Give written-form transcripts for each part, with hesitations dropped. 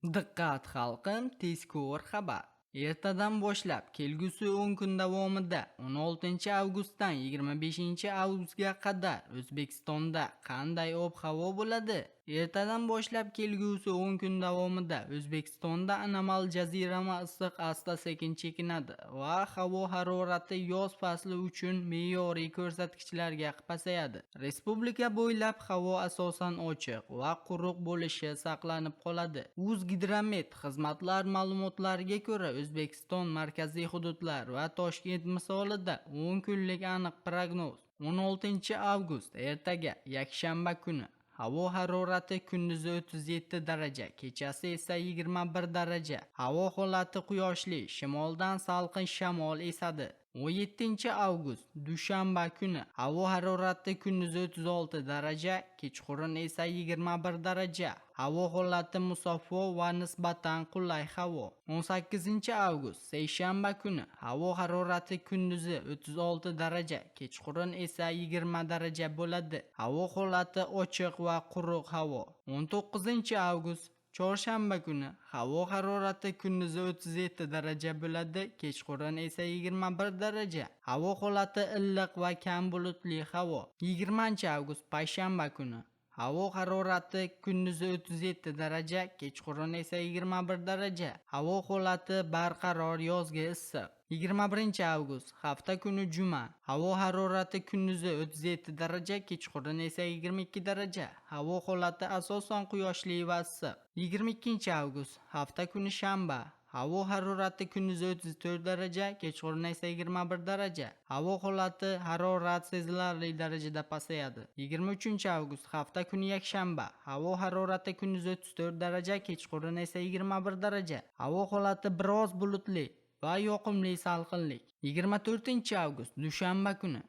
Diqqat, xalqim, tezkor xabar! Ertadan boshlab kelgusi 10 kun davomida 16-avgustdan 25-avgustga qadar O'zbekistonda qanday ob-havo bo'ladi? Ertadan boshlab kelgusi 10 kun davomida O'zbekistonda anomal jazirama issiq asta-sekin chekinadi va havo harorati yoz fasli uchun me'yoriy ko'rsatkichlarga pasayadi. Respublika bo'ylab havo asosan ochiq va quruq bo'lishi saqlanib qoladi. O'zgidromet xizmatlar ma'lumotlariga ko'ra, O'zbekiston markaziy hududlar va Toshkent misolida 10 kunlik aniq prognoz. 16-avgust, ertaga, yakshanba kuni havo harorati kunduzi 37 daraja, kechasi esa 21 daraja. Havo holati quyoshli, shimoldan salqin shamol esadi. 17-avgust, dushanba kuni havo harorati kunduzi 36 daraja, kechqurun esa 21 daraja. Havo holati musaffo va nisbatan qulay havo. 18-avgust, seshanba kuni havo harorati kunduzi 36 daraja, kechqurun esa 20 daraja bo'ladi. Havo holati ochiq va quruq havo. 19-avgust, chorshanba kuni havo harorati kunduzi 37 daraja bo'ladi, kechqurun esa 21 daraja. Havo holati iliq va kam bulutli havo. 20-avgust, payshanba kuni havo harorati kunduzi 37 daraja, kechqurun esa 21 daraja. Havo holati barqaror yozgi issiq. 21-avgust, hafta kuni juma. Havo harorati kunduzi 37 daraja, kechqurun esa 22 daraja. Havo holati asosan quyoshli va issiq. 22-avgust, hafta kuni shanba. Havo harorati kunduzi 34 daraja, kechqurun esa 21 daraja. Havo holati harorat sezilarli darajada pasayadi. 23-avgust, hafta kuni yakshanba. Havo harorati kunduzi 34 daraja, kechqurun esa 21 daraja. Havo holati biroz bulutli va yoqimli salqinlik. 24-avgust, dushanba kuni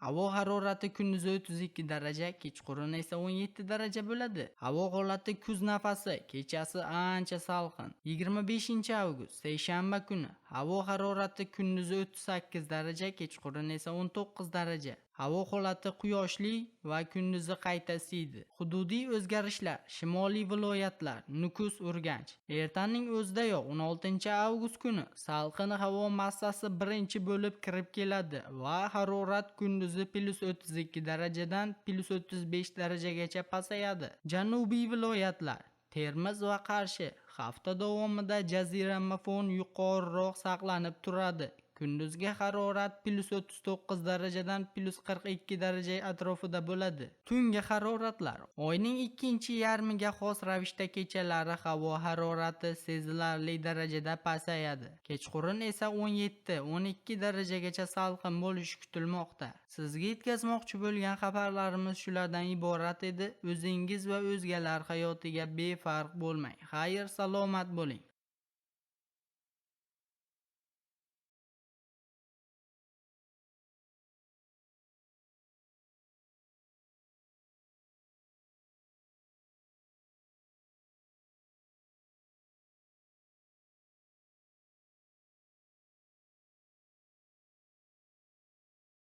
havo harorati kunduzi 32 daraja, kechqurun esa 17 daraja bo'ladi. Havo holati kuz nafasi, kechasi ancha salqin. 25-avgust, seshanba kuni havo harorati kunduzi 38 daraja, kechqurun esa 19 daraja. Havo holati quyoshli va kunduzi qayta isiydi. Hududiy o'zgarishlar: shimoliy viloyatlar, Nukus, Urganch. Ertaning o'zidayoq 16-avgust kuni salqin havo massasi birinchi bo'lib kirib keladi va harorat kunduzi plus 32 darajadan plus 35 darajagacha pasayadi. Janubiy viloyatlar, Termiz va Qarshi hafta davomida jazirama fon yuqoriroq saqlanib turadi. Kunduzgi harorat plus 39 darajadan plus 42 daraja atrofida bo'ladi. Tungi haroratlar oyning ikkinchi yarmiga xos ravishda kechalari havo harorati sezilarli darajada pasayadi. Kechqurun esa 17-12 darajagacha salqin bo'lishi kutilmoqda. Sizga yetkazmoqchi bo'lgan xabarlarimiz shulardan iborat edi. O'zingiz va o'zgalar hayotiga befarq bo'lmang. Xayr, salomat bo'ling.